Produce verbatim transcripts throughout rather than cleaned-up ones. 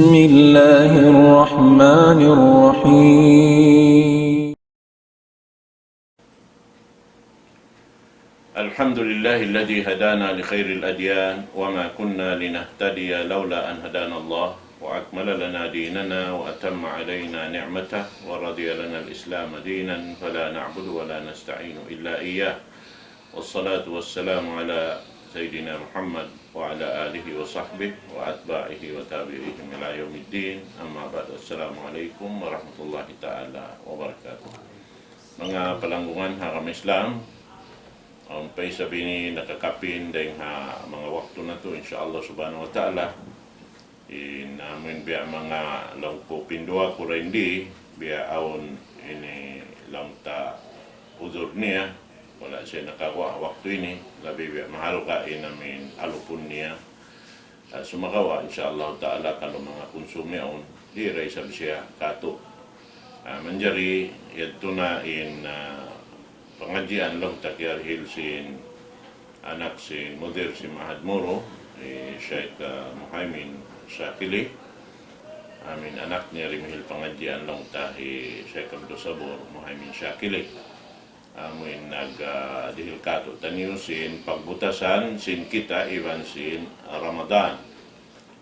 بسم الله الرحمن الرحيم. الحمد لله الذي هدانا لخير الأديان وما كنا لنهتدي لولا أن هدانا الله وأكمل لنا ديننا وأتم علينا نعمته ورضي لنا الإسلام دينا فلا نعبد ولا نستعين إلا إياه. والصلاة والسلام على سيدنا محمد وعلى آله وصحبه وأتباعه وتابعيهم إلى يوم الدين. أما بعد، السلام عليكم ورحمة الله تعالى وبركاته. Manga palanggungan ha agama Islam, awn pa isab ini nakakapin dayng ha manga waktu natu', insya Allah subhanahu wa ta'ala. In amuin biya' manga laung ku pinduwa ku ra in di, biya' awn ini laung ta udhur niya, wala' siya nakaguwa' waktu ini, labi biya' mahalga' in amuin alupun niya. Ah, sumagawa', insya Allah ta'ala, kalu manga kunsum yaun, di ra isab siya katu'. Ah, manjari, yadtu na in, ah, pangadjian laung ta kiyarihil sin anak sin mudir sin Ma'had Moro, hi Sheikh, ah, Muhaymin Shakili. Amuin anak niya rimihil pangadjian laung ta hi Sheikh Abdul Sabur Muhaymin Shakili. Amuin nag, ah, dihil katu'taniyu sin pagbutasan sin kita iban sin Ramadan.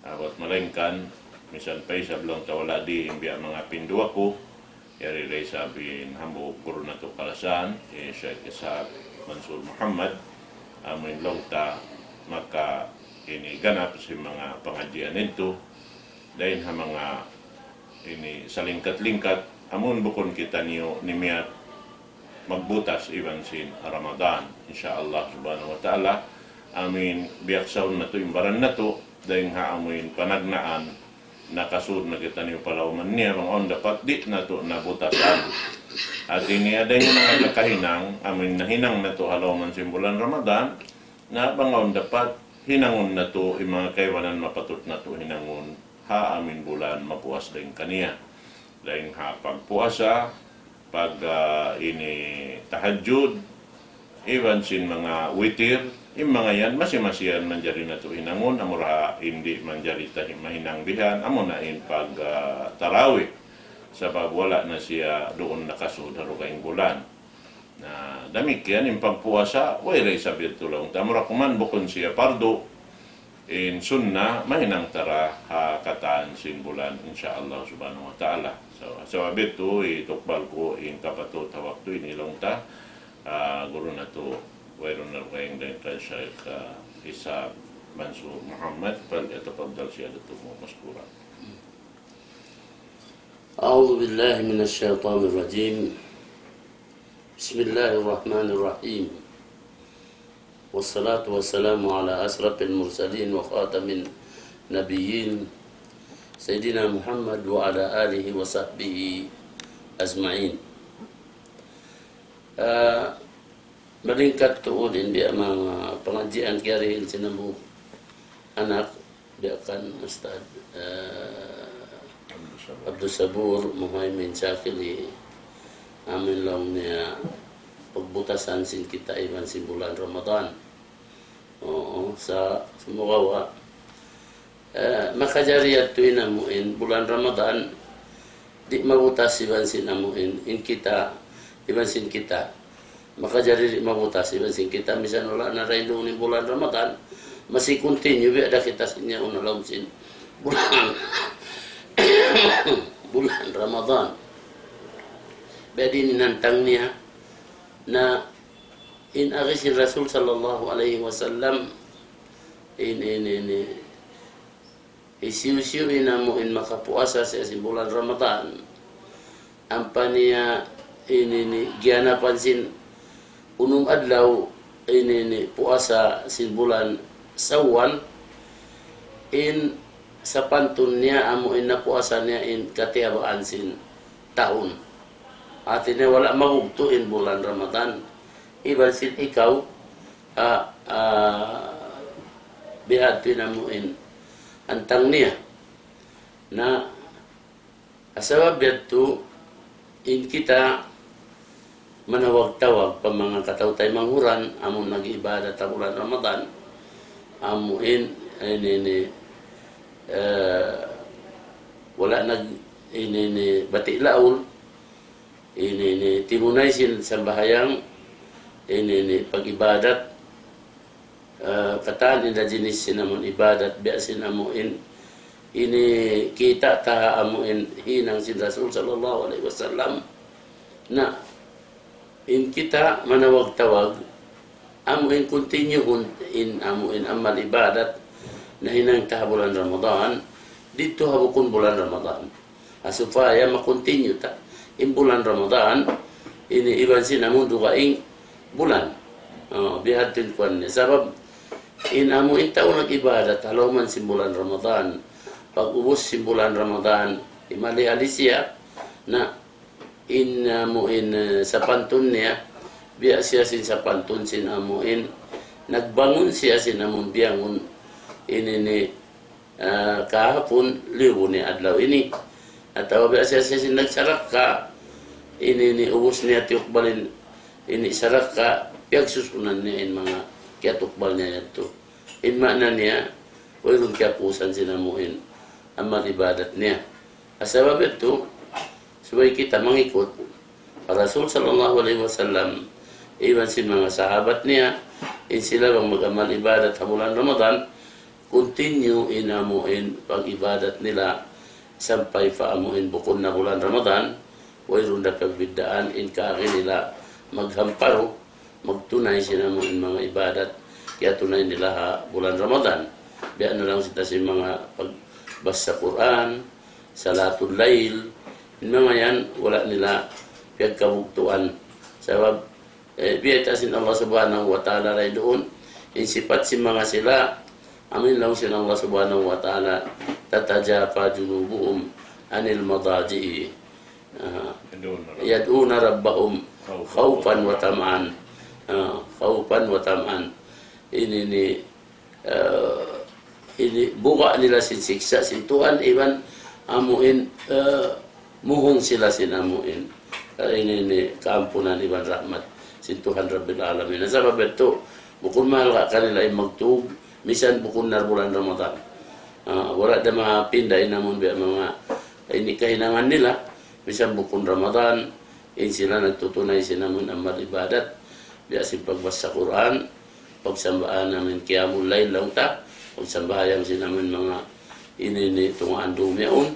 Ah, bat malaingkan, misan pa isab laung ta wala' di in biya' manga pinduwa ku, yari da isab in hambuuk guru natu' kalasahan, hi Sheikh Ishaq Mansur Muhammad, amuin laung ta maka ini ganap sin manga pangadjian yadtu, dayn ha manga ini salingkat-lingkat, amun bukun kitaniyu nimiyat magbutas iban sin Ramadan. Insya Allah subhanahu wa ta'ala, amuin biyaksahun natu' in baran natu', dayn ha amuin panagnaan, nakasud na kitaniyu pa lawm niya, bang awn dapat di' natu' nabutasan. Hati niya dayn ha manga kakahinang, amuin nahinang natu' ha lawm sin bulan Ramadan, na bang awn dapat hinangun natu' in manga kaibanan mapatut natu' hinangun, ha amuin bulan mapuas dayn kaniya. Dayn ha pagpuasa, pag, ah, ini tahajjud, iban sin manga witir, in manga yan, masi-masi yan manjari natu' hinangun, amura ha in di' manjari ta mahinang bihan, amuna in pag, ah, tarawih. Sabab wala' na siya duun nakasud ha dugaing bulan. Na, damikkiyan in pagpuasa, way da isab yadtu laung ta. Amura kuman bukun siya pardu, in sunna, mahinang ta ra ha katān sin bulan, insya Allah subhanahu wa ta'ala. So, sabab yadtu, itukbal ku in kapatut ha waktu ini laung ta, ah, guru natu', wayruun na dugaing dayn kan Sheikh, ah, Ishaq Mansur Muhammad, فليتفضل سيادته مشكورا. أعوذ بالله من الشيطان الرجيم. بسم الله الرحمن الرحيم. والصلاة والسلام على أشرف المرسلين وخاتم النبيين سيدنا محمد وعلى آله وصحبه أجمعين. Ah, malingkat tuud in biya' manga pangadjian kiyarihil sin hambuuk anak, biya' kan Ustadz, eh, Abdul Sabur Muhaymin Shakili, amuin laung niya pagbutasan sin kita iban sin bulan Ramadan. Oo, sa, sumagawa', eh, makajari yadtu in amuin bulan Ramadan, di' mabutas iban sin amuin, in kita, iban sin kita. Makajari di' mabutas iban sin kita, misan wala' na dayn duun in bulan Ramadan, masi continue biya' da kita sin yaun ha lawm sin bulan, bulan Ramadan. Biya' diin in hantang niya, na in agi sin Rasul sallallahu alayhi wasallam, in, in, in, in, hisiyu-siyu in amuin makapuasa siya sin bulan Ramadan. Ampa niya ini, ini giyanapan sin unum adlaw ini, ini puasa sin bulan Sawwal, in sapantun niya amuin napuasa niya in katiyabaan sin tahun. Hati niya wala' mabugtu' in bulan Ramadan. Iban sin ikaw, ah, ah, bihadtu in amuin hantang niya. Na, sabab yadtu, in kita manawag-tawag pa manga kataw-taymanghuran, amun nag-iibadat ha bulan Ramadan, amuin, ini, ini, eh, Wala' nag-, ini, ini, bati' laul, ini, ini, timunay sin sambahayang, ini, ini, pag-ibadat, ah, katan in da jinis sin amun ibadat, biya' sin amuin, ini kita' ta amuin hinang sin Rasul sallallahu alayhi wasallam. Na, in kita manawag-tawag, amu in continue-hun in amu in amal ibadat nahinang ta ha bulan Ramadan, didtu ha bukun bulan Ramadan. Ha supaya ma-continue ta in bulan Ramadan, ini iban sin amun dugaing bulan. Oh, biya' ha yan in kuwan niya. Sabab, in amu in tau nag-ibadat, ha lawm sin bulan Ramadan. Pag-ubus sin bulan Ramadan, himali-hali siya, na in, ah, amu in, eh, sapantun niya, biya' siya sin sapantun sin amu in, nagbangun siya sin amun biyangun ini ni, ah, kahapun, liyu ni adlaw ini. Atawa biya' siya, siya sin nagsarakka, ini ni ubus niya tiyukbalin, ini sarakka, piyagsusunan niya in manga kiyatukbal niya yadtu. In maana niya, wayruun kiyapusan sin amu in amal ibadat niya. Sabab yadtu, subay kita mangikut Rasul sallallahu alayhi wasallam, iban sin manga sahabat niya, in sila bang mag-amal ibadat ha bulan Ramadan, continue in amu in pag-ibadat nila sampay pa amu in bukun na bulan Ramadan, wayruun da pagbiddaan in kaagi nila maghamparu, magtunay sin amu in manga ibadat, kiyatunay nila ha bulan Ramadan. Biya' na laung sin ta sin manga pagbasa Qur'an, salatul layl, in manga yan, wala' nila piyagkabugtuan. Sabab, eh, biyayta' sin Allah Subhanahu wa Ta'ala ray duun, in sipat sin manga sila, amu in laung sin Allah Subhanahu wa Ta'ala, تتجافى جنوبهم عن المضاجع. Ah, يدعون ربهم يدعون ربهم خوفا خوفا وطمعا. Ah, خوفا وطمعا. Ini ni, ah, ini buga nila sin siksa' sin Tuhan iban amu in, ah, muhung sila sin amu in, ah, ini ni kaampunan iban rahmat sin Tuhan Rabbil Alamin. Sabab yadtu, bukun mahalga' kanila in magtug, misan bukun na bulan Ramadan. Ah, wala' da mapinda in amun biya' manga ini kahinangan nila, misan bukun Ramadan, in sila nagtutunay sin amun amal ibadat, biya' sin pagbasa Qur'an, pagsambahayang amun qiyamul layl laung ta, pagsambahayang sin amun manga ini ni tungaan dum yaun,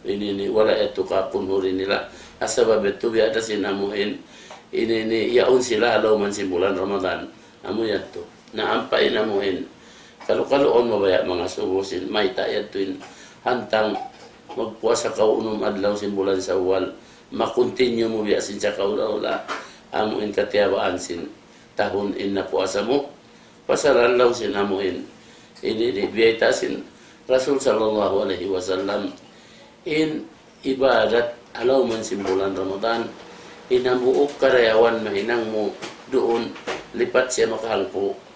ini ni wala' yadtu kapunhuri nila. Sabab yadtu biya' da sin amu in, ini ni yaun sila ha lawm sin bulan Ramadan. Amu yadtu. Na ampa in amu in. Kalu-kalu awn mabaya' mangasubu sin mayta' yadtu in hantang magpuasa kaw unum adlaw sin bulan Sawwal. Ma-continue mu biya' sin sakaula-ula. Amu in katiyabaan sin tahun in napuasa mu. Pasal laung sin amu in. Ini di biyayta' sin Rasul sallallahu alayhi wasallam. In ibadat ha lawm sin bulan Ramadan, in hambuuk karayawan mahinang mu duun, lipat siya makahangpu'.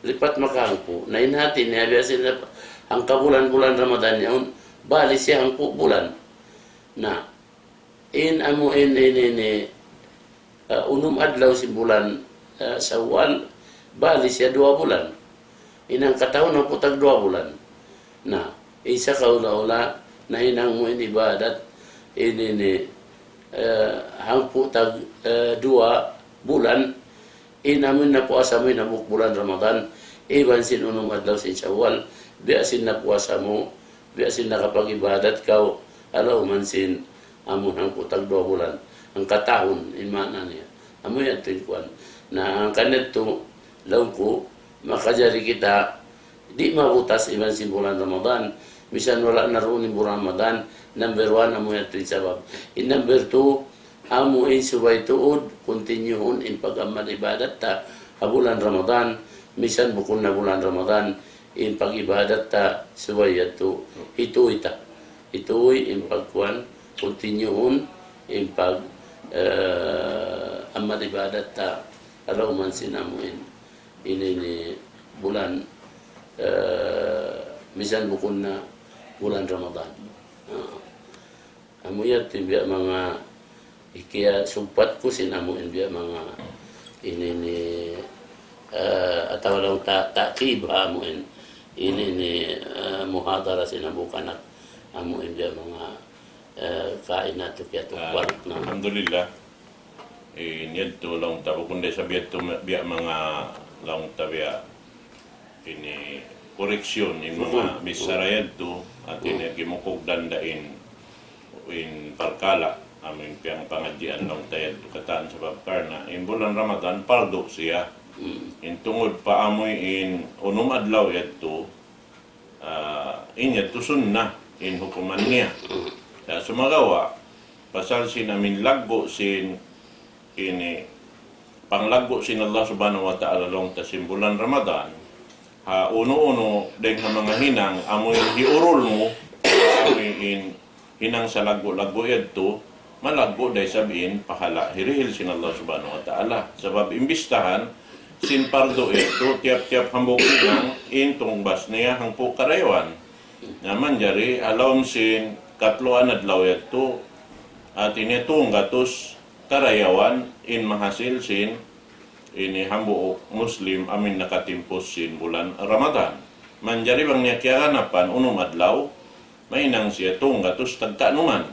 Lipat makahangpu'. Na in hati niya biya' sin hangka bulan-bulan Ramadan yaun, bali siya hangpu' bulan. Na, in amu in, in, in, in, ah, unum adlaw sin bulan, ah, Sawwal, bali siya duwa bulan. In hangkatahun hangpu' tag duwa bulan. Na, in sakaula-ula, nahinang mu in ibadat, ini ni, ah, hangpu' tag, ah, duwa bulan, in amun napuasa mu in hambuuk bulan Ramadan, iban sin unum adlaw sin Sawwal, biya' sin napuasa mu, biya' sin nakapag-ibadat kaw, ha lawm sin amun hangpu' tag duwa bulan, hangkatahun, in maana niya. Amu yadtu in kuwan. Na, hangkan yadtu, laung ku, makajari kita, di' mabutas iban sin bulan Ramadan, misan wala' na duun in bulan Ramadan, number one, amu yadtu in sabab. In number two, amu in subay tuud, continue-hun in pag-amal ibadat ta, ha bulan Ramadan, misan bukun na bulan Ramadan, in pag-ibadat ta subay yadtu hituy ta. Hituy in pagkuwan, continue-hun in pag, eh, amal ibadat ta ha lawm sin amu in. Ini ni bulan, eh, misan bukun na bulan Ramadan. Ah. Amu yadtu in biya' manga hikiyasugpat ku sin amu in biya' manga ini ni, eh, atawa laung ta-, ta'kib ha amu in ini ni, eh, muhadara sin hambuuk anak Amu in biya' manga, eh, kain natu' kiyatu Ah, kuwan na. Alhamdulillah. In yadtu laung ta, bukun da isab yadtu ma-, biya' manga laung ta biya' ini koreksyon, in manga Mm. bichara yadtu, hati niya kimukugdan da in, in parkala', amu in piyangpangadjian laung ta yadtu katan sabab karna', in bulan Ramadan, pardu siya. Mm. In tungud pa amu in unum adlaw yadtu, ah, in yadtu sunnah in hukuman niya. Sa' sumagawa', pasal sin amin laggu' sin ini, panglaggu' sin Allah Subhanahu wa Ta'ala laung ta sin bulan Ramadan, ha unu-unu dayng ha manga hinang, amu in hiurul mu, amu in hinang salaggu'-laggu' yadtu, malaggu' da isab in pahala' hirihil sin Allah Subhanahu wa Ta'ala. Sabab in bistahan sin pardu yadtu, tiyap-tiyap hambuuk hinang, in tungbas niya hangpu' karayawan. Na manjari, ha lawm sin katluan adlaw yadtu, hati niya tunggatus karayawan in mahasil sin ini hambuuk Muslim amin nakatimpus sin bulan Ramadan. Manjari bang niya kiyaganapan unum adlaw, mahinang siya tunggatus tagkaanuman.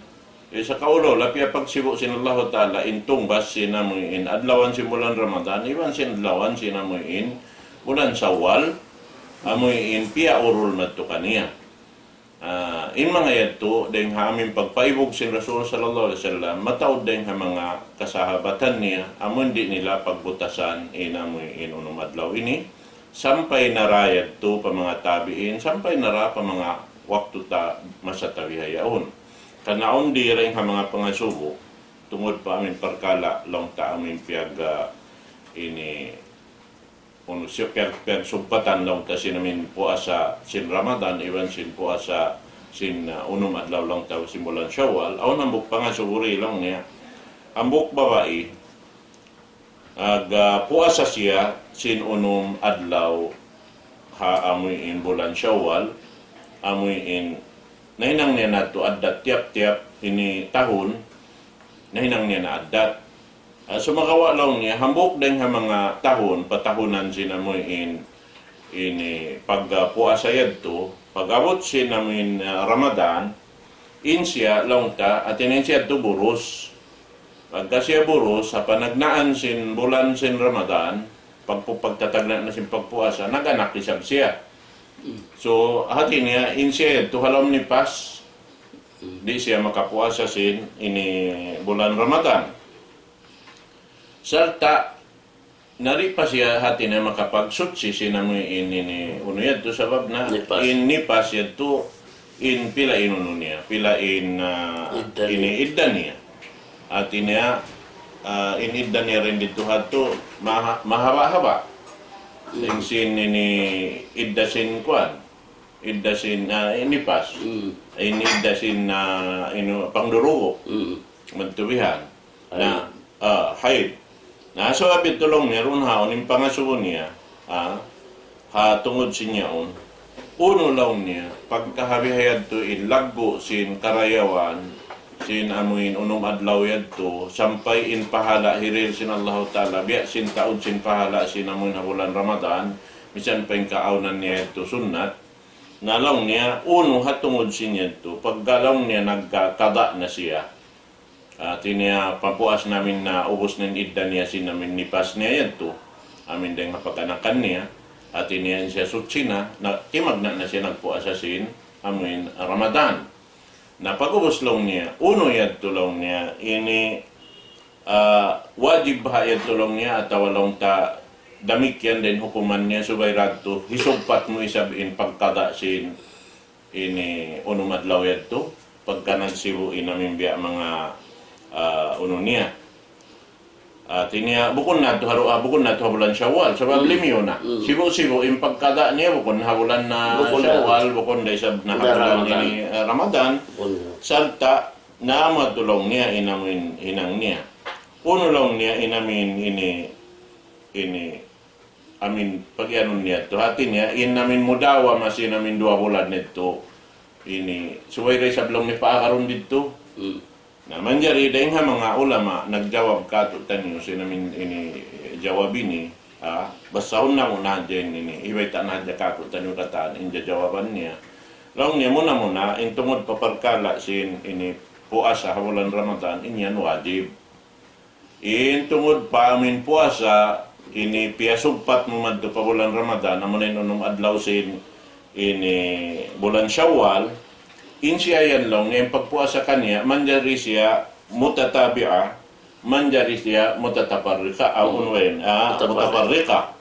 Sa' kaulaw, lapi pagsibu' sin Allahu Ta'ala, in tungbas sin amu in adlawan sin bulan Ramadan, iban sin adlawan sin amu in bulan Shawwal, amu in piyaurul madtu kaniya. Ah, in manga yadtu, dayng ha amin pagpaibug sin Rasul sallallahu alayhi wasallam, mataud dayng ha manga kasahabatan niya, amun di' nila pagbutasan in amu in unum adlaw ini, sampay na ra yadtu pa manga tabi'in, sampay na ra pa manga waktu ta masa ta bihaun. Karna' awn di' dayng ha manga pangasubu, tungud pa amin parkala' laung ta amin piyag, ah, ini, unu siya piyag-, piyagsugpatan laung ta sin amin puasa sin Ramadan, iban sin puasa sin, ah, unum adlaw laung ta sin bulan Shawwal, awn hambuuk pangasubu di laung niya, hambuuk babai, ag, ah, puasa siya sin unum adlaw ha amu in bulan Shawwal, amu in nahinang niya na yadtu addat tiyap-tiyap ini tahun, nahinang niya na addat. Ah, sumagawa' laung niya, hambuuk dayng ha manga tahun, patahunan sin amu in, ini pag, ah, puasa yadtu, pag-abut sin amu in, ah, Ramadan, in siya laung ta, hati niya in siya yadtu burus. Pagka siya burus, ha panagnaan sin bulan sin Ramadan, pagpu-, pagtatagna' na sin pagpuasa, nag-anak isab siya. Mm. So, hati niya, in siya yadtu ha lawm nipas, Mm. di' siya makapuasa sin ini bulan Ramadan. Sarta', na di' pa siya hati niya makapagsuchi sin amu in ini unu yadtu sabab na Nipas. In nipas yadtu in pila in unu niya, pila in, ah, Idda ini niya. Idda niya. Hati niya, ah, in idda niya dayn didtu ha yadtu maha-, mahaba'-haba'. Hmm. Dayn sin ini idda sin kuwan, idda sin, ah, in nipas. Hmm. In idda sin, ah, inu, pangdurugo. Hmm. Madtu bihan. Na, haid. Ah, haid. Na, so, abi laung niya, duun ha yaun in pangasubu niya, ah, ha tungud sin yaun. Unu laung niya, pagka ha biha yadtu in laggu' sin karayawan, sin amu in unum adlaw yadtu, sampay in pahala' hirihil sin Allahu Ta'ala, biya' sin taud sin pahala' sin amu in ha bulan Ramadan, misan pa in kaawnan niya yadtu sunnat. Na laung niya, unu ha tungud sin yadtu, pagka laung niya nagkakada na siya. Hati niya, pagpuas amu in, ah, ubus na in idda niya sin amu in nipas niya yadtu. Amu in dayn ha pag-anakan niya. Hati niya in siya suchi na, na, timagna' na siya nagpuasa sin amu in Ramadan. Na pag-ubus laung niya, unu yadtu laung niya, ini, ah, wajib ha yadtu laung niya, atawa laung ta damikkiyan da in hukuman niya, subay da yadtu, hisugpat mu isab in pagkada sin ini unum adlaw yadtu, pagka nagsibu' in amu in biya' manga, ah, unu niya. Hati niya, bukun na yadtu ha ru-, ah, bukun na yadtu ha bulan Shawwal, sabab Hmm. limiyu na. Hmm. Sibu'-sibu' in pagkada niya, bukun ha bulan na Bukun na. Shawwal, bukun da isab na ha Bulan bulan Ramadan. Ini, ah, Ramadan. Bukun na. Sarta', na amu yadtu laung niya, in amu in hinang niya. Unu laung niya, in amu in ini, ini, amu in pag-iyanun niya yadtu. Hati niya, in amu in mudawama sin amu in duwa bulan yadtu. Ini, subay da isab laung niya paagarun didtu. Hmm. Na, manjari dayn ha manga ulama, nagjawab kātu'niyu sin amu in ini, jawab ini, ha, basahun namu' na hadja in ini, hibayta' na hadja kātu'niyu katan, in jawaban niya. Laung niya muna-muna, in tungud pa parkala' sin ini puasa ha bulan Ramadan, in yan wajib. In tungud pa amin puasa, ini piyasugpat mu madtu pa bulan Ramadan, amu na in unum adlaw sin ini bulan Shawwal, in siya yan laung niya, in pagpuasa kaniya, manjari siya mutatabi'a, manjari siya mutataparrika, aw unu yan, ah, mutafarrika.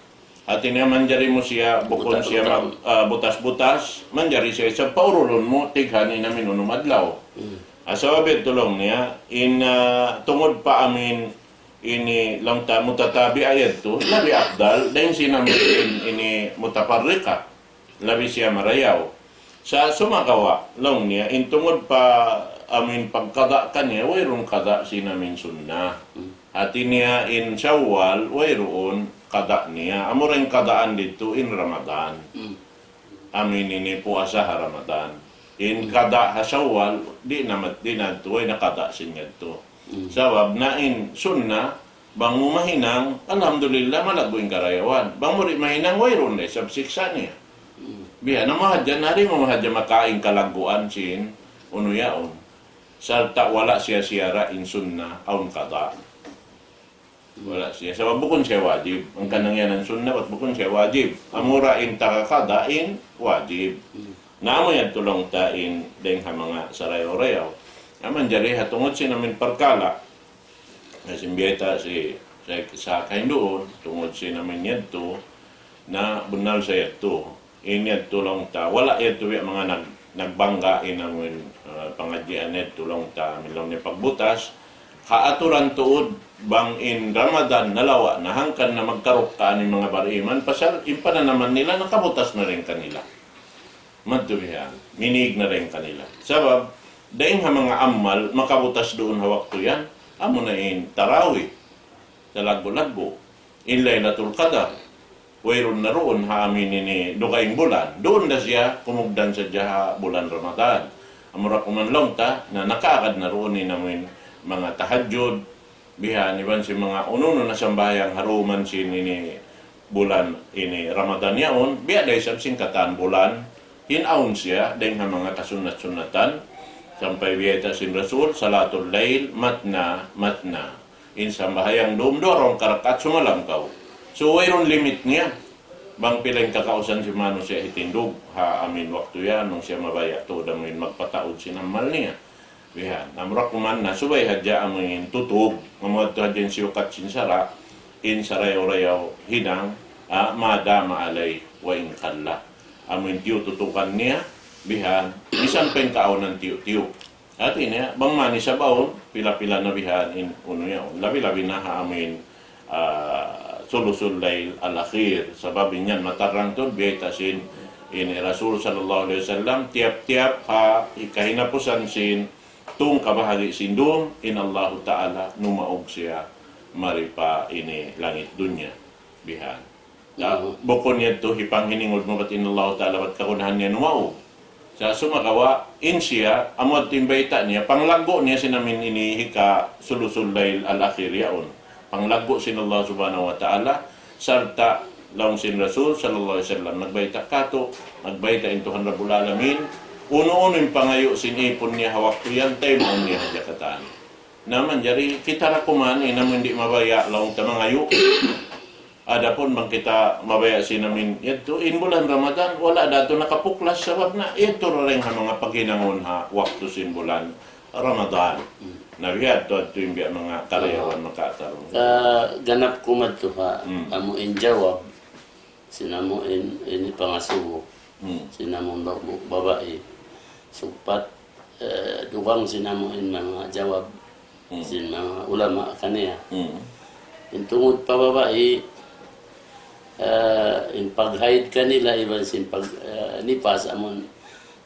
Hati niya manjari mu siya, bukun siya mag-, ah, butas-butas, manjari siya isab paurulun mu, tighan in amin unum adlaw. Ah, sabab yadtu laung niya, in, ah, tungud pa amin ini laung ta mutatabi'a yadtu, labi afdal, dayn sin amin in, ini mutafarrika. Labi siya marayaw. Sa' sumagawa', laung niya, in tungud pa amin pagkada' kaniya, wayruun kada' sin amin sunnah. Hati niya in Shawwal, wayruun kada' niya. Amura in kadaan didtu in Ramadan. Amin ini puasa ha Ramadan. In kada' ha Shawwal, di' na mat-, di' na tuway na kada' sin yadtu. Sabab na in sunnah, bang mu mahinang, alhamdulillah, malaggu' in karayawan. Bang mu di' mahinang, wayruun da isab siksa' niya. Biya' na mahadja, nari mu mahadja makain kalagguan sin, unu yaun. Sarta' wala' siya siyara in sunnah, awn kada'. Wala' siya. Sabab bukun siya wajib. Hangkan yan in sunnah, bat bukun siya wajib. Amura in taga kada' in wajib. Na amu yadtu laung ta in dayng ha manga sarayaw-rayaw. Na manjari ha tungud sin amin parkala'. Na sin biyayta' sin, sin, sin kahinduun, tungud sin amin yadtu, na bunnal sa yadtu. In yadtu laung ta, wala' yadtu biya' manga nag-, nagbangga in amin, ah, pangadjian yadtu laung ta, amin laung niya pagbutas. Ha aturan tuud, bang in Ramadan nalawa' na hangkan na magkarukkaan in manga bariman, pasal in pananaman nila nakabutas na dayn kanila. Madtu bihan, minig na dayn kanila. Sabab, dayng ha manga amal, makabutas duun ha waktu yan, amu na in tarawih, talaggu'-laggu', in Laylatul Qadar, wayruun na duun ha amin ini dugaing bulan. Duun da siya, kumugdan sadja ha bulan Ramadan. Amura kuman laung ta, na nakaagad na duun in amin manga tahajjud, bihan iban sin manga unu-unu na sambahayang ha duman sin ini bulan ini Ramadan yaun, biya' da isab sin katan bulan, in awn siya, dayng ha manga kasunnat-sunnatan, sampay biyayta' sin Rasul, Salatul Layl, matna, matna. In sambahayang dum, duwa rakaat sumalam kaw. So, wayruun limit niya. Bang pila in kakausan sin manusiya' hitindug, ha amin waktu yan, bang siya mabaya' tuud amin magpataud sin amal niya. Bihan, amura kuman na subay hadja amu in tutug, amu yadtu hadja in siyukat sin sara', in sarayaw-rayaw hinang, ah, ma dama alayhi wa in qalla. Amu in tiyututukan niya, bihan, misan pa in kaawnan tiyu'-tiyu'. Hati niya, bang man isab awn, pila-pila na bihan in unu yaun. Labi-labi na ha amu in ah, Sulusul Layl Al-Akhir. Sabab in yan matarrang tuud, biyayta' sin ini Rasul sallallahu alayhi wasallam, tiyap-tiyap ha kahinapusan sin tung kabahagi' sin dum, in Allahu Ta'ala numaug siya mari pa ini langit dunya. Bihan. Na, bukun yadtu hipanghiningud mu bat in Allahu Ta'ala bat kagunahan niya numaug. Sa' sumagawa', in siya, amu yadtu in bayta' niya, panglaggu' niya sin amin ini hika Sulusul Layl Al-Akhir yaun. Panglaggu' sin Allah Subhanahu wa Ta'ala, sarta' laung sin Rasul sallallahu alayhi wasallam, nagbayta' katu', nagbayta' in Tuhan Rabbul Alamin, unu-unu in pangayu' sin ipun niya ha waktu yan, taymaun niya hadja katan. Na manjari kita ra kuman, in amu in di' mabaya' laung ta mangayu'. Adapun bang kita mabaya' sin amin yadtu, in bulan Ramadan, wala' da tu nakapuklas sabab na yadtu ra dayn ha manga paghinangun ha waktu sin bulan Ramadan. Na biya' yadtu, yadtu in biya' manga karayawan makaatarung. Ah, ganap ku madtu ha, amu in jawab, sin amu in, ini pangasubu, sin amu in ba-, babai. Sugpat, eh, dugang sin amu in manga jawab, sin manga ulama kaniya. In tungud pa babai, eh, in paghaid kanila iban sin pag, eh, nipas amun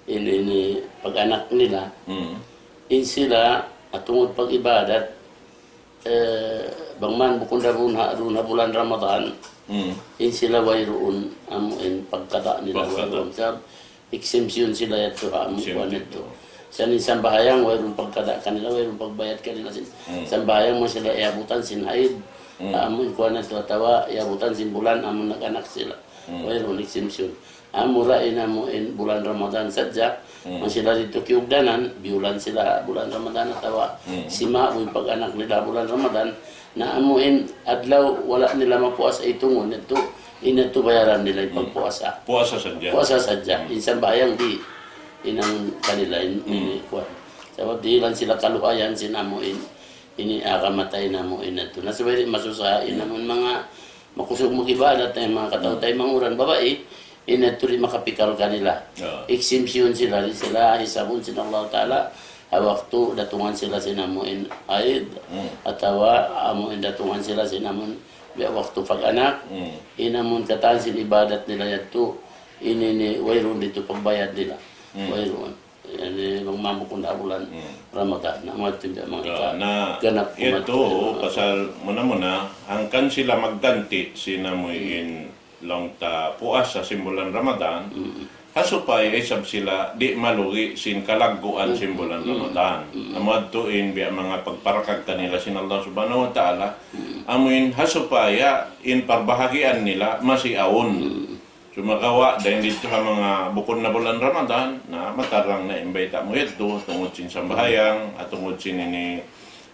in, ini pag-anak nila. In sila, ah, tungud pag-ibadat, eh, bang man bukun da duun ha, duun ha bulan Ramadan, in sila wayruun, amu in pagkada' nila wayruun. Sabab, exemption sila yadtu ha, amu kuwan yadtu. Sa' in sambahayang, wayruun pagkada' kanila, wayruun pagbayad kanila sin. Sambahayang mu sila iyabutan sin haid, amu in kuwan yadtu, atawa iyabutan sin bulan, amu nag-anak sila. Wayruun exemption. Amura in amu in bulan Ramadan sadja, hmm, bang sila didtu kiyugdanan, biyulan sila bulan Ramadan atawa, hmm, simabut in pag-anak nila bulan Ramadan, na amu in adlaw wala' nila mapuasa itungun yadtu, in yadtu bayaran nila in, hmm, pagpuasa. Puasa sadja. Puasa sadja. Hmm. In sambahayang di' hinang kanila in, hmm, ini kuwan. Sabab dihil sila kaluhayan sin amu in, ini, ah, kamatay namu' in yadtu. Na subay di' masusaha in, hmm, amu in manga makusug mag-ibadat na in manga kataw-taymanghuran babai, in yadtu di' makapikal kanila. Ah. Exemption sila, di' sila hisabun sin Allah Ta'ala, ha waktu datungan sila sin amu in haid, hmm, atawa amu in datungan sila sin amu in biya' waktu pag-anak, hmm, in amu in katan sin ibadat nila yadtu, ini ini wayruun didtu pagbayad nila. Hmm. Wayruun. Ini bang mabukun ha bulan, hmm, Ramadan. Na, amu yadtu in manga, ya, kita na, ganap yadtu, umat. Pasal muna-muna, hangkan sila magganti' sin amu in, hmm, laung ta puasa sin bulan Ramadan. Hmm. Ha supaya isab sila di' malugi' sin kalagguan sin, hmm, bulan, hmm, Ramadan. Hmm. Amu yadtu in biya' manga pagparakag kanila sin Allah Subhanahu wa Ta'ala. Hmm. Amu in ha supaya in parbahagian nila masi awn. Hmm. Sumagawa', dayn didtu ha manga bukun na bulan Ramadan, na matarang na in bayta' mu yadtu, tungud sin sambahayang, at tungud sin ini,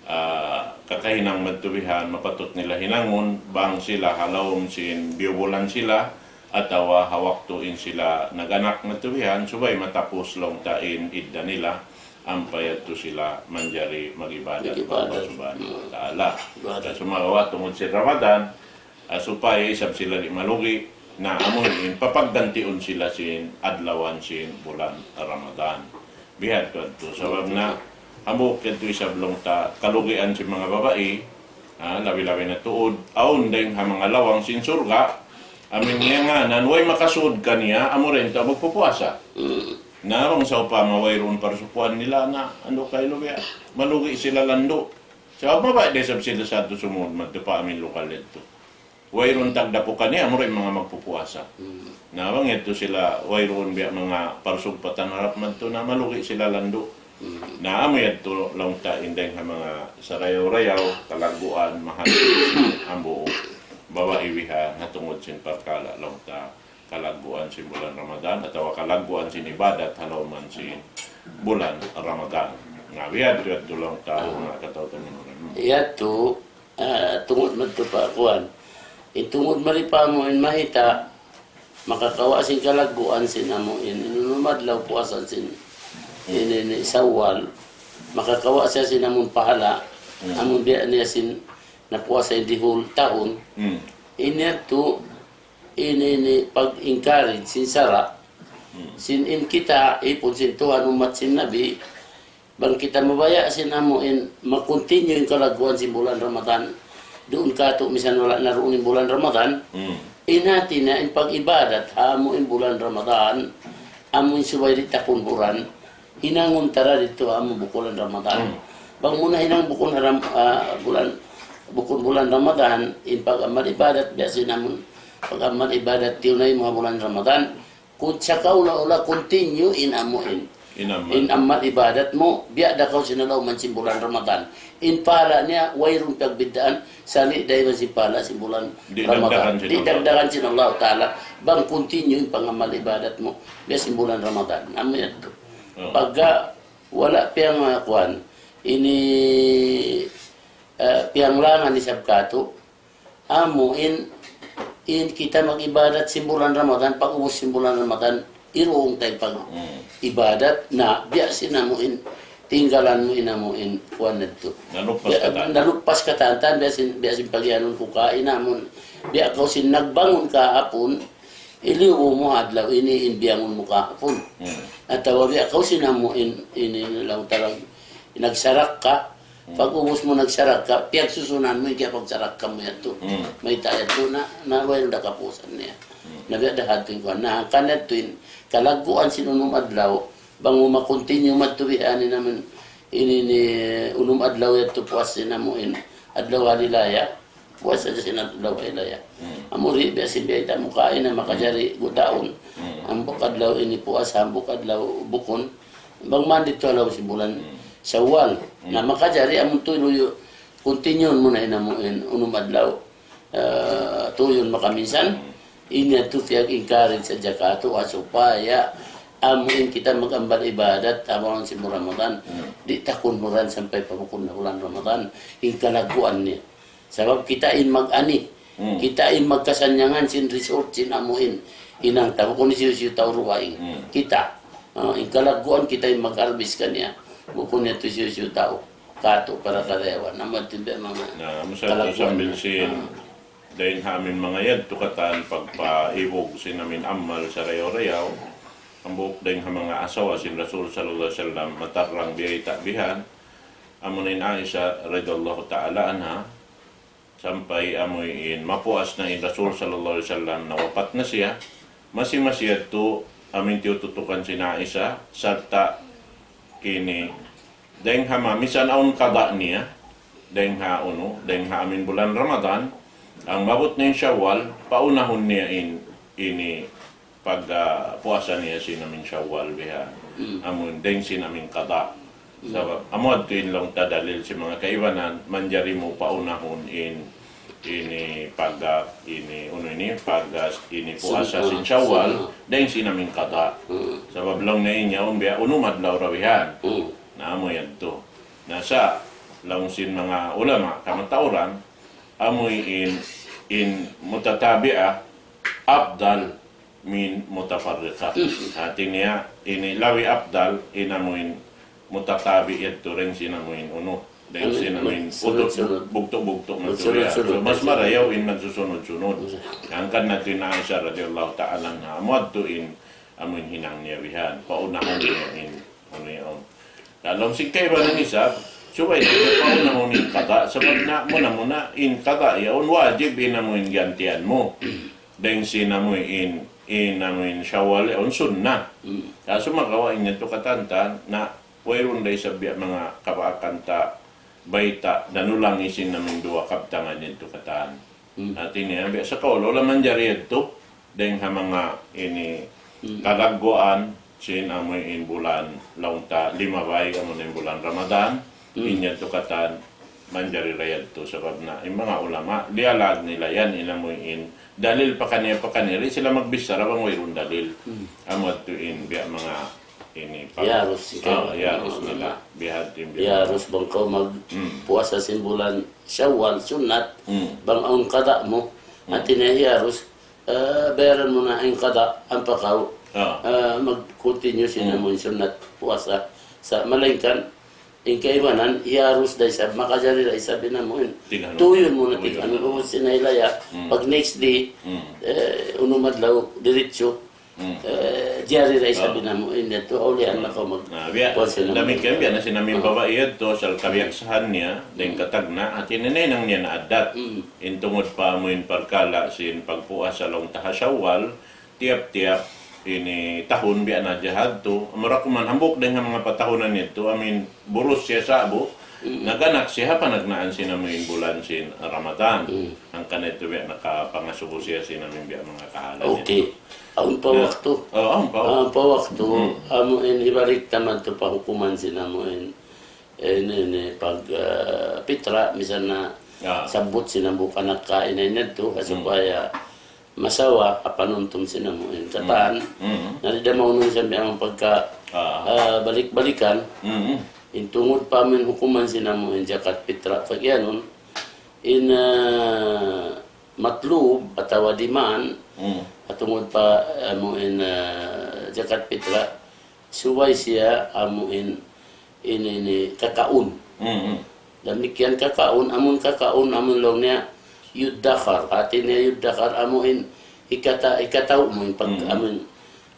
ah, kakahinang madtu bihan, mapatut nila hinangun, bang sila ha lawm sin biyubulan sila, atawa ha waktu in sila nag-anak madtu bihan, subay matapus laung ta in idda nila, ampa yadtu sila manjari mag-ibadat pa Allah, mag-ibadat, Subhanahu wa Ta'ala. Ibadat. Sumagawa' tungud sin Ramadan, ah, supaya isab sila di' malugi', na amu in papaggantiun sila sin adlawan sin bulan Ramadan. Bihadtu yadtu. Sabab na hambuuk yadtu isab laung ta kalugian sin manga babai, ah, labi-labi na tuud, awn dayng ha manga lawang sin surga', amu in ngānan, way makasud kaniya, amura in tau magpupuasa. Mm. Na bang sawpama wayruun parsukuan nila na, anu kay lubi, malugi' sila landu'. Sabab mabaya' da isab sila sadtu sumud madtu pa amu in lugal yadtu. Wayruun tagdapu kaniya, amura in manga magpupuasa. Mm. Na bang yadtu sila, wayruun biya' manga parsugpatan harap madtu na malugi' sila landu'. Mm. Na amu yadtu laung ta in dayng ha manga sarayaw-rayaw, kalagguan, mahal, hambuuk babai bihan, ha tungud sin parkala' laung ta kalagguan sin bulan Ramadan, atawa kalagguan sin ibadat ha lawm sin bulan Ramadan. Na, bihadtu yadtu laung ta, ah, manga kataw-taymanghuran. Yadtu, ah, tungud madtu pa kuwan. In tungud mari pa amu in mayta', makakawa' sin kalagguan sin amu in, in unum adlaw puasa sin, hmm, in, in Sawwal, makakawa' siya sin amu in pahala', hmm, amu in biya' niya sin napuasa in di' whole tahun. Hmm. In yadtu, in, in pag-encourage sin sara', hmm, sin in kita, ipun sin Tuhan, ummat sin Nabi, bang kita mabaya' sin amu in ma-continue in kalagguan sin bulan Ramadan, duun katu' misan wala' na duun in bulan Ramadan, hmm, in hati niya in pag-ibadat ha amu in bulan Ramadan, amu in subay di' ta kunburan, hinangun ta da didtu ha amu bukun bulan Ramadan. Hmm. Bang mu na hinang bukun haram, ah, bulan, bukun bulan Ramadan, in pag-amal ibadat, biya' sin amun pag-amal ibadat, tiyunay mu ha bulan Ramadan, kun sa kaula-ula continue in amu in. In amal. In amal ibadat mu, biya' da kaw sin ha lawm sin bulan Ramadan. In pahala' niya, wayruun pagbiddaan, sali' da iban sin pahala' sin bulan Ramadan. Di' dagdagan sin Allah. Di' dagdagan sin Allah Ta'ala, bang continue in pag-amal ibadat mu, biya' sin bulan Ramadan. Amu yadtu. Oh. Pagka wala' piyang, ah, kuwan, ini, ah, piyanglangan isab katu', amu in, in kita mag-ibadat sin bulan Ramadan, pag-ubus sin bulan Ramadan, iruung ta in pag-, hmm, ibadat, na biya' sin amu in, tinggalan mu in amu in, kuwan yadtu. Nalupas katan. Biya', nalupas katan, biya' sin, biya' sin pagiyanun ku kaina amun, biya' kaw sin nagbangun kahapun, iliyu mu adlaw ini in biyangun mu kahapun. Hmm. Atawa biya' kaw sin amu in, ini laung ta laung, nagsarakka, hmm, pag-ubus mu nagsarakka, piyagsusunan mu in kiyapagsarakka mu yadtu. Hmm. Mayta' yadtu na, na way na kapusan niya. Hmm. Na biya' da hati ku, na hangkan yadtu in, kalagguan sin unum adlaw, bang mu ma-continue madtu bihan in amu in, ini in unum adlaw yadtu puas sin amu in, adlaw hari raya. Puas sadja sin adlaw hari raya. Hmm. Amura biya' sin biya' ta mu kaina makajari gutaun. Hmm. Hambuuk adlaw ini puas, hambuuk adlaw bukun. Bang man didtu ha lawm sin bulan, hmm, Sawwal. Hmm. Na makajari amun tuyun, continue mu na in amu in unum adlaw. Ah, tuyun makaminsan. Hmm. Ini yadtu piyag-encourage sadja kātu', ha supaya amu in kita mag-ambal ibadat, amu in sin Ramadan, di' ta kunhuran sampay pa bukun na bulan Ramadan, in kalagguan niya. Sabab kita in mag-ani, kita in magkasannyangan sin result sin amu in hinang ta, bukun hisiyu-siyu tau dugaing. Kita, ah, in kalagguan kita in mag-harvest kaniya, bukun yadtu hisiyu-siyu tau. Kātu' para karayawan, amu yadtu in manga Na, amu sa yadtu kalagguan sambil niya. Sin Dayn ha amin manga yadtu katan pagpaibug sin amin amal sarayaw-rayaw. Hambuuk dayn ha manga asawa sin Rasul sallallahu alayhi wasallam matarrang biyayta' bihan. Amu in Aisha radiyallahu ta'ala anha. Sampay amu in mapuas na in Rasul sallallahu alayhi wasallam, nawapat na siya. Masi-masi yadtu amin tiyututukan sin Aisha sarta' kini dayn ha ma-, misan awn qada niya, dayn ha unu, dayn ha amin bulan Ramadan, bang maabut na in Shawwal, paunahun niya in, ini pag, ah, puasa niya sin amin Shawwal biha. Amun, dayn sin amin qada. Sabab, amu yadtu in laung ta dalil sin manga kaibanan, manjari mu paunahun in ini pag-, ini, unu ini, pag-, ini puasa sin Shawwal, dayn sin amin qada. Sabab laung niya in yaun biya' unum adlaw ra bihan. Na amu yadtu. Na sa' laung sin manga ulama kamatauran, amu in, in mutatabi'ah afdal min mutafarriqah. Hati niya, ini labi afdal, in amu in mutatabi' yadtu dayn sin amu in unu. Dayn sin amu in magsunod-sunod. Bugtu'-bugtu' magsunod-sunod. So, mas marayaw in nagsusunod-sunod. Hangkan na in Aisha radiyallahu ta'ala anha, amu yadtu in amu in hinang niya bihan. Paunahun niya in unu yaun. Laung sin kaibanan isab, subay niya paunahun in qada, sabab na muna-muna in qada yaun wajib in amu in gantian mu. Dayn sin amu in, in amu in Shawwal yaun sunnat. Sumagawa' in yadtu katan ta, na wayruun da isab biya' manga kabaakan ta bayta', nanulang isin amu in duwa kabtangan yadtu katan. Hati niya, biya' sa kaul, wala' manjari yadtu, dayn ha manga ini kalagguan sin amu in bulan laung ta limabay, amu in bulan Ramadan, in yadtu katan manjari ra yadtu, sabab na in manga ulama, liyalag nila yan, in amu in dalil pakaniya-pakaniya, di' sila magbichara bang wayruun dalil. Amu yadtu in biya' manga ini pa. Iyarus, ah, iyarus nila. Bihadtu in biya' iyarus bang kaw magpuasa sin bulan Shawwal, sunnat, bang awn qada mu, hati niya iyarus, eh, bayaran mu na in qada, ampa kaw, eh, mag-continue sin amu in sunnat puasa. Sa' malaingkan, in kaibanan, iyarus da isab, makajari da isab in amu in. Tuyun mu na tig anu, ubus sin hilaya, pag next day, eh, unum adlaw, diritsu, eh, jari da isab in amu in yadtu, ulihan na kaw mag-, na, biya', kuwan sin amu in. Damikkiyan, biya' na sin amu in babai yadtu, asal kabiyaksahan niya, dayn katagna', hati niya nahinang niya na addat. In tungud pa amu in parkala' sin pagpuasa laung ta ha Shawwal, tiyap-tiyap ini tahun biya' na hadja yadtu. Amura kuman hambuuk dayn ha manga patahunan yadtu, amu in burus siya sa'bu, naganak siya ha panagnaan sin amu in bulan sin Ramadan. Hangkan yadtu biya' nakapangasubu siya sin amu in biya' manga kahalan yadtu. Okay. Awn pa waktu. Oh, awn pa. Awn pa waktu, amu in hibalik ta madtu pa hukuman sin amu in, eh, ini, ini, pag, eh, pitra, misan na sabbut sin hambuuk anak kain na yadtu, ha supaya masawa, ha panumtum sin amu in katan. Na di' da maunum sa biya' manga pagka, ah, balik-balikan. In tungud pa amu in hukuman sin amu in jakat pitra. Pag iyanun, in, ah, matlub atawa demand, ha tungud pa amu in, ah, jakat pitra, subay siya amu in, in, ini, kakaun. Damikkiyan kakaun, amun kakaun, amun laung niya, yuddakhar. Hati niya yuddakhar, amu in, hikata-, hikatau mu in pag-, amu in,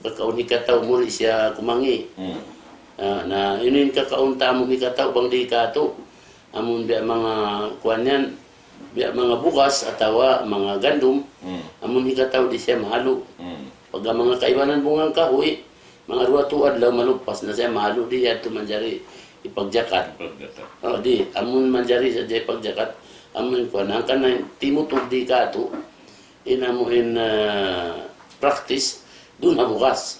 kakaun hikatau mu di' siya kumangi'. Ah, na, ini in kakaun ta amun hikatau bang di' katu'. Amun biya' manga kuwan yan, biya' manga bugas atawa manga gandum, amun hikatau di' siya mahalu. Pagka manga kaibanan bunga kahuy, manga duwa tū adlaw malupas na siya mahalu, di' yadtu manjari ipagjakat. Ipagjakat. Oh, di', amun manjari sadja ipagjakat, amun kuwan, hangkan na timutug di' katu', in amu in, ah, practice, duun ha bugas.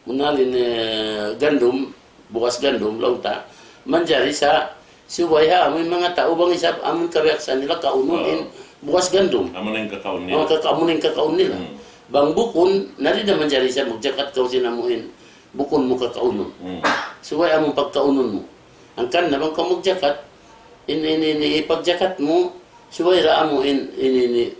Munalin, eh, gandum, bugas gandum, laung ta. Manjari sa, subay ha, amun manga tau bang isab, amun kabiyaksahan nila, kaunun in bugas gandum. Amu na in kakaun nila. Oh, kaka-, amu na in kakaun nila. Bang bukun, na di' na manjari sa magjakat kaw sin amuin bukun mu kakaunun. Hmm. Subay amu pagkaunun mu. Hangkan na bang kaw magjakat, in, in, in, ipagjakat mu, subay da amuin, in, in, in,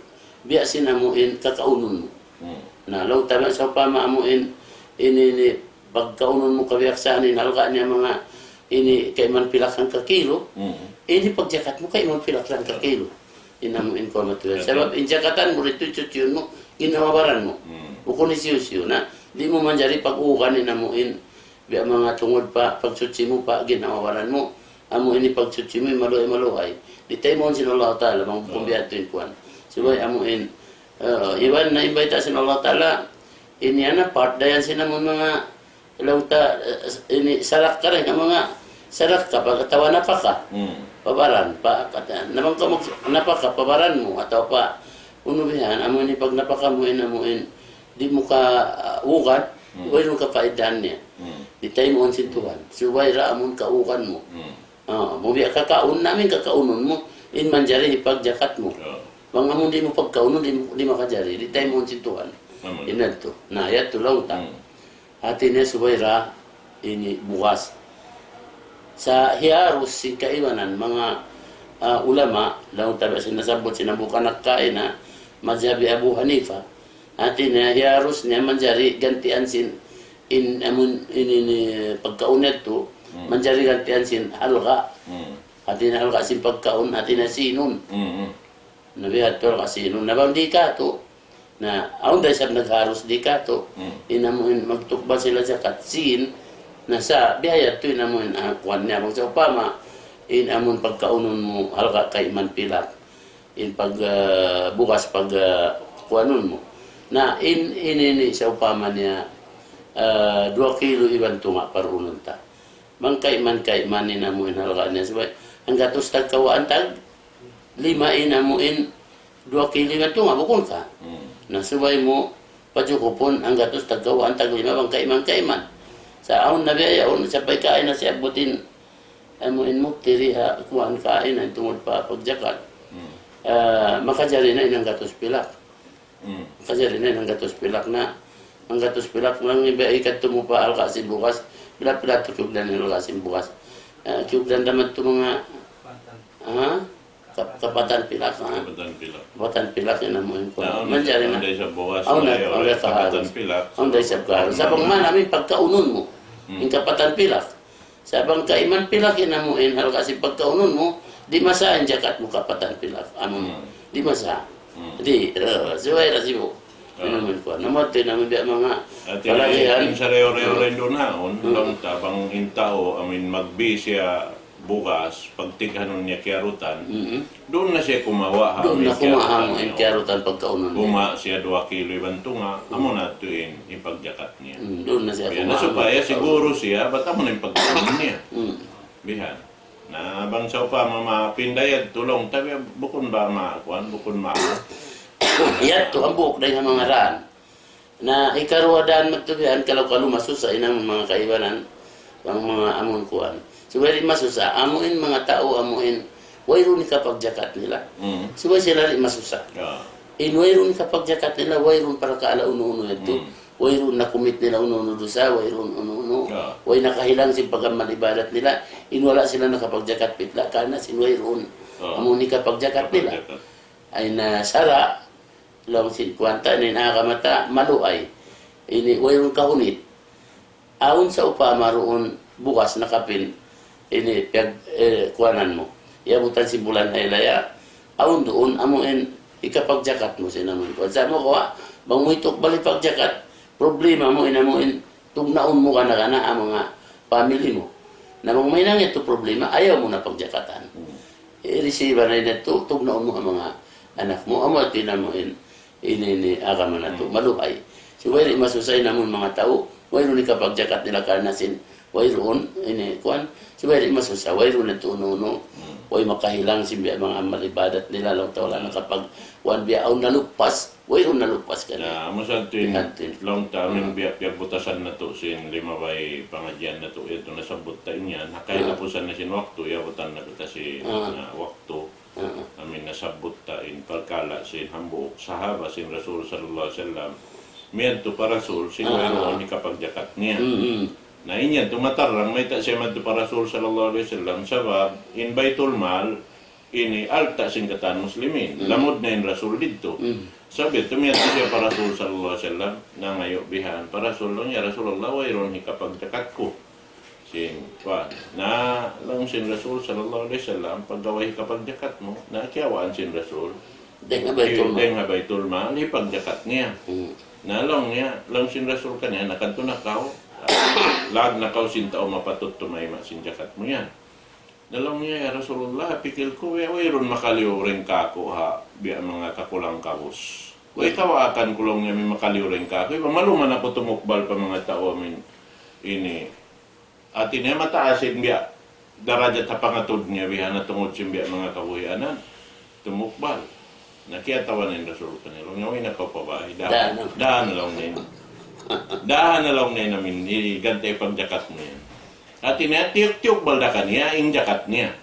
biya' sin amuin kakaunun mu. Hmm. Na, laung ta na sawpama amuin, in, in, in, pagkaunun mu kabiyaksahan in halga' niya manga ini kayman pilak hangka kilo, hmm, ini pagjakat mu kayman pilak hangka kilo. In amuin kuwan matuyan. Sabab in jakatan mu didtu, chuchiyun mu, ginhawa-baran mu. Hmm. Bukun hisiyu-siyu na. Di' mu manjari pag-ugan in amuin, biya' manga tungud pa, pagsuchi mu pa, ginhawa-baran mu. Amu ini pagsuchi mu, maluhay-maluhay. Di' taymaun sin Allah Ta'ala, bang bukun biya' hādtu in kuwan. Subay amuin, eh, iban na in bayta' sin Allah Ta'ala, ini ana part, dayn sin amun manga laung ta, eh, ini sadakka dayn, amu nga sadakka, pag-, atawa napaka. Hmm. Pa baran, pa, pa, na bang kaw mag-, napaka pa baran mu, atawa pa, unu bihan, amu ini pagnapaka mu, in amuin, di' mu ka, ah, ugan, hmm, wayruun kapaidahan niya. Hmm. Di' taymaun sin Tuhan. Subay da amun kaugan mu. Hmm. Ah, mu biya' kakaun, na amuin kakaunun mu, in manjari hipagjakat mu. Oh. Bang amun di' mu pagkaunun, di', di' makajari, di' taymaun sin Tuhan. Amun. In yadtu. Na, yadtu laung ta. Hmm. Hāti niya subay da ini bugas. Sa' hiharus sin kaibanan manga, ah, ulama, laung ta biya' sin nasabbut sin hambuuk anak kaina, mazhab hi Abu Hanifa. Hāti niya hiharus niya manjari gantian sin in, amun, in, ini pagkaun yadtu, hmm, manjari gantian sin halga'. Hmm. Hāti niya halga' sin pagkaun, hāti niya sinun. Hmm, hmm. Na biya' hādtu halga' sinun. Na bang di' katu'. Na, awn da isab nagharus di' katu'. Hmm. In amuin magtukbal sila jakat sin. Na sa', biya' hādtu in amuin, ah, kuwan niya. Bang sawpama, in amun pagkaunun mu, halga' kayman pilak. In pag, ah, bugas pag, ah, kuwanun mu. Na, in, in, ini, sawpama niya, ah, duwa kilo iban tunga' parunun ta. Bang kayman, kayman in amuin halga' niya subay. Hanggatus tagkawaan tag lima in amuin duwa kilo iban tunga', bukun ka? Hmm. Na subay mu pajukupun hanggatus tagkawaan tag lima bang kayman, kayman. Sa' awn na biya' yaun, sampay kaina siyabbut in amuin mufti di ha kuwan kaina in tungud pa pagjakat. Hmm. Ah, makajari na in hanggatus pilak. Hmm. Makajari na in hanggatus pilak na. Hanggatus pilak, bang iba ikadtu mu pa halga' sin bugas. Pila-pila tu kiyugdan in halga' sin bugas. Ah, kiyugdan da madtu manga, ha? Ka-, kapatan pilak, ha? Kapatan pilak. Kapatan pilak in amuin kuwan. Na, awn da isab bugas, awn da, awn da isab kaharus. Awn da isab kaharus. Sa' bang man amuin pagkaunun mu. Hmm. In kapatan pilak. Sa' bang kayman pilak in amuin halga' sin pagkaunun mu, di' masaha in jakat mu kapatan pilak. Amun, hmm, di' masaha. Hmm. Di', eh, subay da sibu'. Ah. In amuin kuwan. Amu yadtu in amuin biya' manga palagihan. Hāti niya in sarayaw-rayaw, hmm, duun ha yaun, hmm, bang ta, bang in tau, amuin magbi siya bugas, pagtighanun niya kiyarutan. Mm-mm. Duun na siya kumawa' ha amuin kiyarutan pagkaunun niya. Duun na kumawa' ha amuin kiyarutan pagkaunun niya. Kumawa' siya duwa kilo iban tunga', mm, amu na tuud in ipagjakat niya. Mm, duun na siya kumawa' ha amuin pagkaunun. Biya' na supaya siguru siya, bat amu na in pagkaunun niya. Mm. Bihan. Na bang sawpama mapinda yadtu laung ta biya' bukun ba ma-, kuwan, bukun ma-, yadtu hambuuk dayn ha manga dān. Na hikaruwa dān madtu bihan, kalu-kalu masusa in amun manga kaibanan, bang manga amun kuwan. Subay di' masusa, amuin manga tau, amuin wayruun hikapagjakat nila. Mm. Subay sila di' masusa. Ya. In wayruun hikapagjakat nila, wayruun parakala' unu-unu yadtu. Mm. Wayruun nakumit nila unu-unu dusa, wayruun unu-unu. Ya. Way nakahilang sin pag-amal ibadat nila. In wala' sila nakapagjakat pitla', karna' sin wayruun. Ya. Amun hikapagjakat nila. Hikapagjakat. Ay na sara', laung sin kuwan ta, in agama ta, maluhay. Ini, wayruun kahunit. Awn sawpama duun bugas nakapin, ini, piyag-, eh, kuwanan mu. Iyabutan sin bulan haylaya, awn duun, amuin, hikapagjakat mu sin amuin kuwan. Sa' mu kuwa, bang mu hitukbal hipagjakat, problema mu in amuin, tugnaun mu gana-gana in manga family mu. Na bang mahinang yadtu problema, ayaw mu na pagjakatan. Hmm. I-receive na yadtu, tugnaun mu in manga anak mu, amu yadtu in amuin, ini, ini agama natu', hmm, maluhay. Subay di' masusa in amun manga tau, wayruun hikapagjakat nila karna' sin, wayruun, ini, kuwan, subay di' masusa, wayruun yadtu unu-unu, hmm, way makahilang sin biya' manga amal ibadat nila, laung ta wala' nakapag-, kuwan biya' awn nalupas, wayruun nalupas kaniya. Na, amu sa tuud in, bihan tuud in, laung ta, amu in, hmm, biya', biya' butasan natu' sin limabay pangadjian natu', yadtu nasabbut ta in yan, ha kahinapusan na sin waktu, iyabutan na kita sin, ah, na waktu. Ah. Amu in nasabbut ta in parkala' sin hambuuk sahaba sin Rasul sallallahu alayhi wasallam, Miyadtu pa Rasul, sin wayruun hikapagjakat niya. Mm-mm. Na in yan, tumatarrang, mayta' siya madtu pa Rasul sallallahu alayhi wasallam, sabab, in Baytul Mal, ini alta' sin katan Muslimin. Mm. Lamud na in Rasul didtu. Mm. Sabab yadtu, miyadtu siya pa Rasul sallallahu alayhi wasallam, nangayu' bihan pa Rasul, laung niya, "Rasulullah, wayruun hikapagjakat ku." Sin, kuwan. Na, laung sin Rasul sallallahu alayhi wasallam, pagga way hikapagjakat mu, na kiyawaan sin Rasul. Dayng ha Baytul Mal. Dayng ha Baytul Mal, hipagjakat niya. Hmm. Na laung niya, laung sin Rasul kaniya, na kadtu na kaw, lag na kaw sin tau mapatut tumayma' sin jakat mu yan. Na laung niya, "Ya Rasulullah, pikil ku, way, wayruun makaliyu dayn kāku' ha, biya' manga kakulang-kabus. Way kawaakan ku," laung niya, "amu in makaliyu dayn kāku'. Iban maluman aku tumukbal pa manga tau amu in ini." Hati niya mataas in biya' darajat ha pangatud niya bihan na tungud sin biya' manga kabuhianan. Tumukbal. Na kiyatawanan in Rasul kaniya. Laung niya, "Way na kaw pa bay. Daan. Daan. Daan na laung niya. Daan na laung niya amu in, i-, gantay pagjakat mu yan." Hati niya, tiyuk-tiyukbal da kaniya, in jakat niya.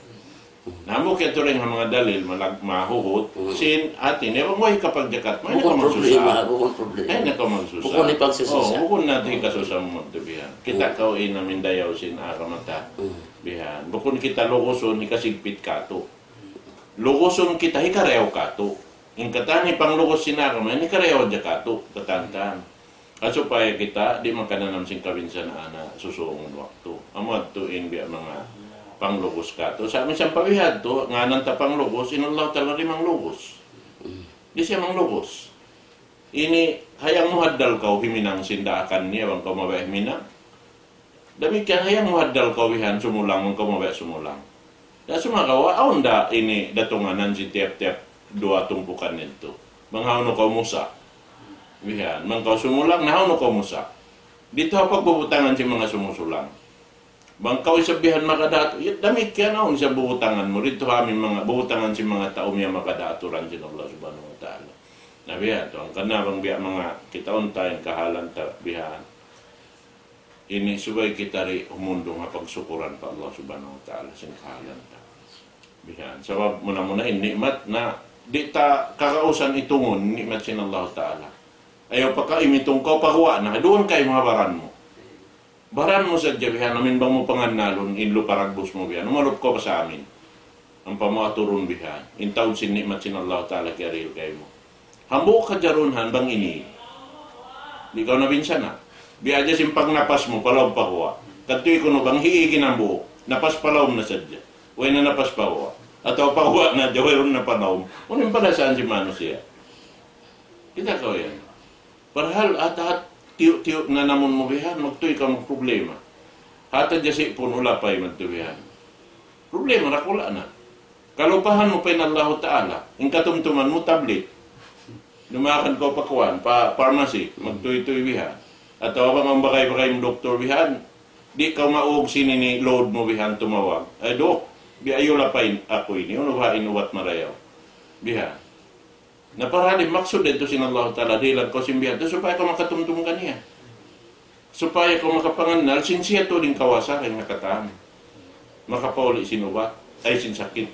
Na amu kiyatu dayn ha manga dalil, malag-, mahugut, hmm, sin, hati niya, bang way hikapagjakat mu, ayaw na kaw magsusa. Bukun problema, bukun problema. Ayaw na kaw magsusa. Bukun hipagsusa. Oh, bukun na hikasusa mu magtubihan. Kita kaw in amu in dayaw sin agama ta. Hmm. Bihan. Bukun kita lugusun, hikasigpit katu'. Lugusun kita, hikarayaw katu'. In katan hipanglugus sin agama, in hikarayaw hadja katu', katan-katan. Ha supaya kita di' makananam sin kabinsanaan ha susūngun waktu. Amu yadtu in biya' manga panglugus katu'. Sa' minsan pa bihadtu, ngānan ta panglugus, in Allah Ta'ala di' manglugus. Di' siya manglugus. Ini, hayang muhaddal kaw himinang sin daakan niya, bang kaw mabaya' himinang. Damikkiyan, hayang muhaddal kaw bihan sumulang, bang kaw mabaya' sumulang. Na sumagawa', awn da ini datunganan sin tiyap-tiyap duwa tumpukan yadtu. Bang hawnu kaw musa'. Bihan, bang kaw sumulang, na hawnu kaw musa'. Didtu ha pagbubutangan sin manga sumusulang. Bang kaw isab bihan makadatu, ya, damikkiyan awn isab bubutangan mu. Didtu ha amu in manga bubutangan sin manga tau miyamagad ha aturan sin Allah Subhanahu wa Ta'ala. Na bihan, tuwan, karna' bang biya' manga kitaun ta in kahalan ta bihan. Ini subay kita di' humundung ha pagsukuran pa Allah Subhanahu wa Ta'ala sin kahalan ta. Bihan. Sabab muna-muna in ni'mat na di' ta kagausan itungun ni'mat sin Allah Ta'ala. Ayaw pa kaw imitung kaw pa guwa' na, duun kaymu ha baran mu. Baran mu sadja bihan, amu in bang mu pangannalun, in lupa dagbus mu bihan, umalup kaw pa sa amin. Ampa mu aturun bihan, in taud sin ni'mat sin Allah Ta'ala kiyarihil kaymu. Hambuuk hadja duun han bang ini. Di' kaw na binsana'. Biya' hadja sin pagnapas mu, pa lawm pa guwa'. Kadtu kunu' bang hiigi in hambuuk, napas pa lawm na sadja. Way na napas pa guwa'. Atawa pa guwa' na hadja, wayruun na pa lawm. Unu in parasaan sin manusiya'? Kita' kaw yan. Parhal hat-hat tiyu'-tiyu' na namun mu bihan, magtuy kaw magproblema. Hat hadja sipun ulapay magtuy bihan. Problema dakula' na. Kalupahan mu pa in Allahu Ta'ala. In katumtuman mu tablet. Dumagan kaw pa kuwan, pa pharmacy, magtuy-tuy bihan. Atawa bang awn bagay-bagay mu doktor bihan, di' kaw maug sin ini load mu bihan tumawag. Ay, Dok, biya' ulapay aku ini, unu baha' in ubat marayaw? Bihan. Na parhal in maksud yadtu sin Allah Ta'ala, dihilan kaw sin biya' yadtu supaya kaw makatumtum kaniya. Supaya kaw makapangannal sin siya tuud in kawasa kay nakatan. Makapauli' sin ubat, ay sin sakit.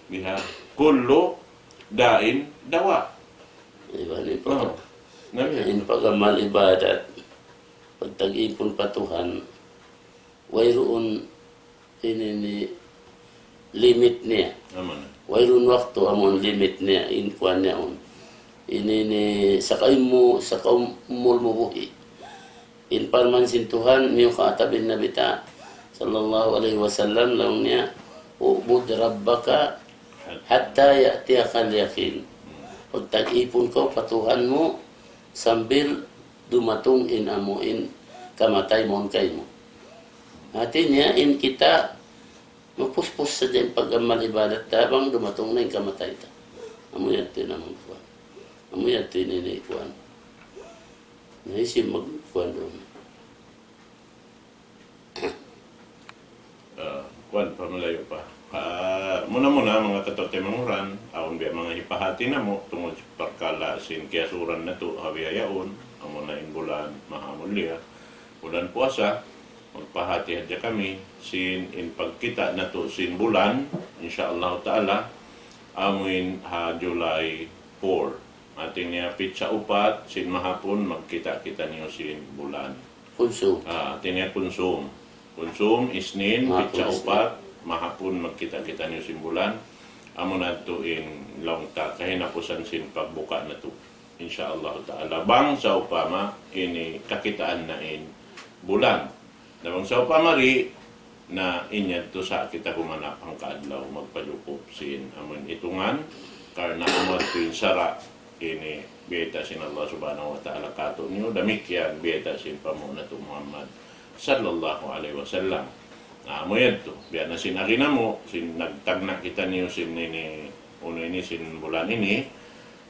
Biha. Kullu da'in dawa. Iban in pag-, oh, na biya', in pag-amal ibadat, pagtag-ipun pa Tuhan, wayruun ini ini limit niya. Amu na. Wayruun waktu amun limit niya, in kuwan niya un. Ini ini sakain mu, sakaumul mu buhi'. In parman sin Tuhan, miyukatab in Nabi ta, sallallahu alayhi wasallam, laung niya, "U'bud rabbaka hatta ya'tiyakal yaqin." Pagtag-ipun kaw pa Tuhan mu, sambil dumatung in amu in kamatay mawn kaymu. Hati niya in kita mapuspus sadja in pag-amal ibadat ta bang dumatung na in kamatay ta. Amu yadtu in amu kuwan. Amu yadtu in ini kuwan. Na hisiyu magkuwan duun? Ah, kuwan, pa malayu' pa. Ah, muna-muna, manga kataymanghuran, awn biya' manga hipahati namu', tungud parkala' sin kiyasuran natu', ha bihaun, amuna in bulan maha mulia, bulan puasa, magpahati hadja kami, sin in pagkita' natu' sin bulan, insya Allah Ta'ala, amuin ha July four. Hati niya pitsa upat, sin mahapun, magkita' kitaniyu sin bulan. Kunsum. Ah, hati niya kunsum. Kunsum, Isnin, mahapun, pitsa Isnin. Upat, mahapun, magkita' kitaniyu sin bulan. Amu na tuud in laung ta, kahinapusan sin pagbuka natu'. Insya Allah Ta'ala. Bang sawpama ini kakitaan na in bulan. Na bang sawpama di', na in yadtu sa' kita gumanap hangka adlaw magpajukup sin amun itungan, karna' amu yadtu in sara' ini biyayta' sin Allah Subhanahu wa Ta'ala kātu'niyu, damikkiyan biyayta' sin panghu' natu' Muhammad sallallahu alayhi wasallam. Na, amu yadtu, biya' na sin agi namu', sin nagtagna' kitaniyu sin ini, unu ini, sin bulan ini,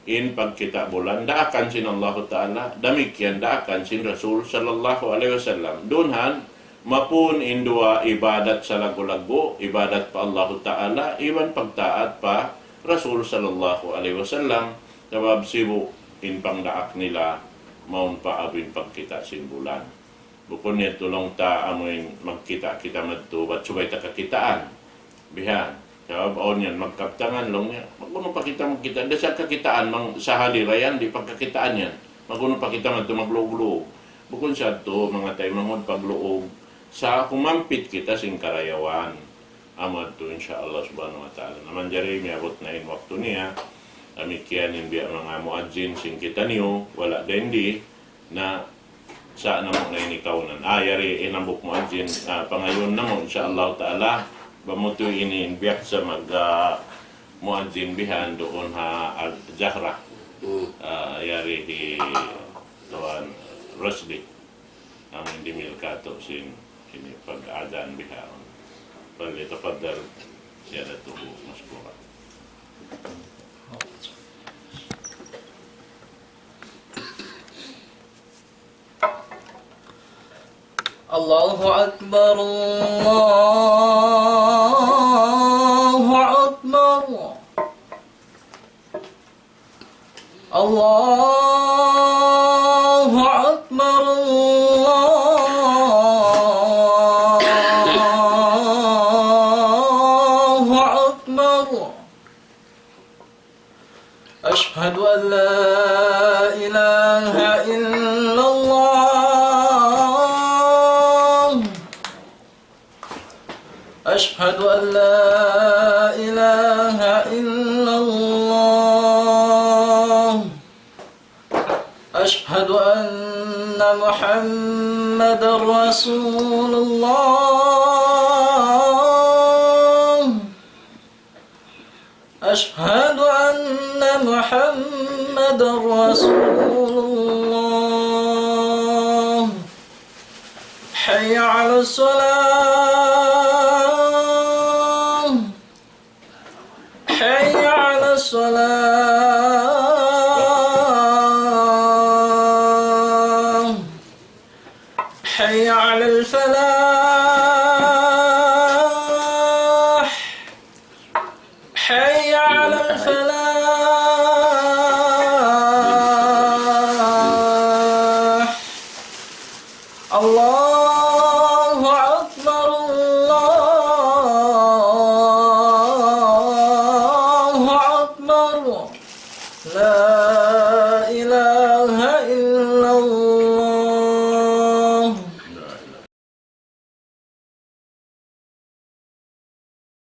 in pagkita' bulan, daakan sin Allahu Ta'ala, damikkiyan daakan sin Rasul sallallahu alayhi wasallam. Dunhan, mapun in duwa ibadat salaggu'-laggu', ibadat pa Allahu Ta'ala, iban pagtaat pa Rasul sallallahu alayhi wasallam, sabab sibu' in pangdaak nila, mawn pa awn pagkita' sin bulan. Bukun yadtu laung ta amuin magkita' kita madtu, bat subay ta kakitaan. Bihan. Sabab awn yan, magkabtangan laung niya. Mag-unu pa kita magkita', da sa kakitaan, mang sahali ra yan, di' pa kakitaan yan. Mag-unu pa kita madtu magluug-luug. Bukun sa yadtu, manga taymanghud, pagluug. Sa' kumampit kita sin karayawan. Amu yadtu, insya Allah subhanahu wa ta'ala. Na manjari miyabut na in waktu niya. Damikkiyan in biya' manga muadzin sin kitaniyu, wala' da in di'. Na sa' namu' na ini kaunan. Ah, yari in hambuuk muadzin, ah, pangayuun namu', insya Allah ta'ala. Bang mu tuud ini in biya' sa mag, ah, muadzin bihan duun ha Al-Zahra. Hmm. Ah, yari hi Tuan Rusdi. Amu in dimihil kātu' sin ini pag-adhan bihaun. فليتفضل سيادته مشكورا. الله أكبر، الله أكبر. الله أكبر، الله أكبر. أشهد أن لا إله إلا الله. أشهد أن لا إله إلا الله. أشهد أن محمدا رسول الله. أشهد أن محمدا رسول الله. حي على الصلاة. حي على الصلاة. حي على الفلاح. حي على الفلاح. الله أكبر، الله أكبر. لا إله إلا الله.